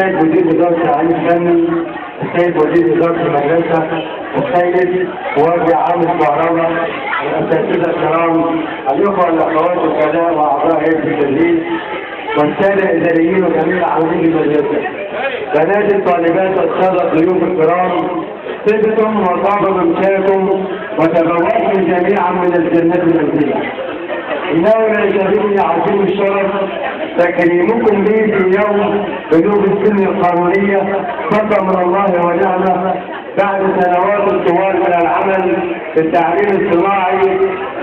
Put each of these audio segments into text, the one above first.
السيد مدير وزارة التعليم الفني، السيد مدير وزارة المدرسة، السيد وزير عام الكهرباء، الأساتذة الكرام، الأخوة والأخوات الفداء وأعضاء هيئة التدريس، والسادة الإداريين وجميع العاملين بالمدرسة، بنات الطالبات والسادة الضيوف الكرام، طبتم وطاب ممشاكم وتبوأتم جميعا من الجنة منزلا. إنه لا يشرفني عظيم الشرف تكريمكم لي في يوم بلوغ السن القانونية فضلا من الله ونعمه بعد سنوات طوال من العمل في التعليم الصناعي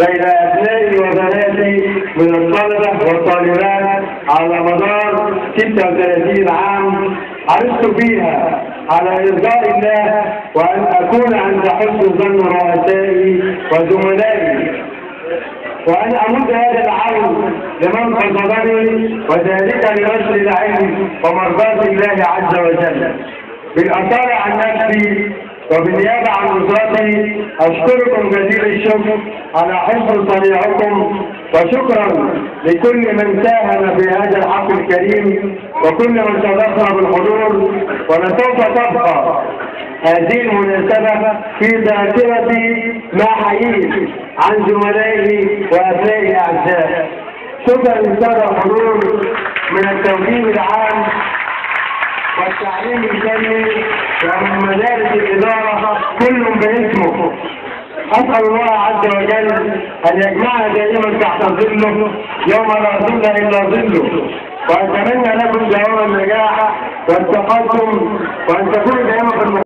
بين أبنائي وبناتي من الطلبة والطالبات على مدار 36 عام عرفت فيها على إرضاء الله وأن أكون عند حسن ظن رؤسائي وزملائي، وأن أمد هذا العون لمن قصدني وذلك لنشر العلم ومرضاة الله عز وجل. بالأصالة عن نفسي وبالنيابة عن أسرتي أشكركم جزيل الشكر على حسن صنيعكم، وشكرا لكل من ساهم في هذا الحفل الكريم وكل من تدخل بالحضور. ولسوف تبقى هذه المناسبة في ذاكرتي ما حييت عن زملائي وأبنائي الأعزاء. شكرا للسادة الحضور من التوجيه العام والتعليم الفني ومن مدارس الإدارة كل باسمه. أسأل الله عز وجل أن يجمعنا دائما تحت ظله يوم لا ظل إلا ظله، وأتمنى لكم دوام النجاح والتقدم وأن تكونوا دائما في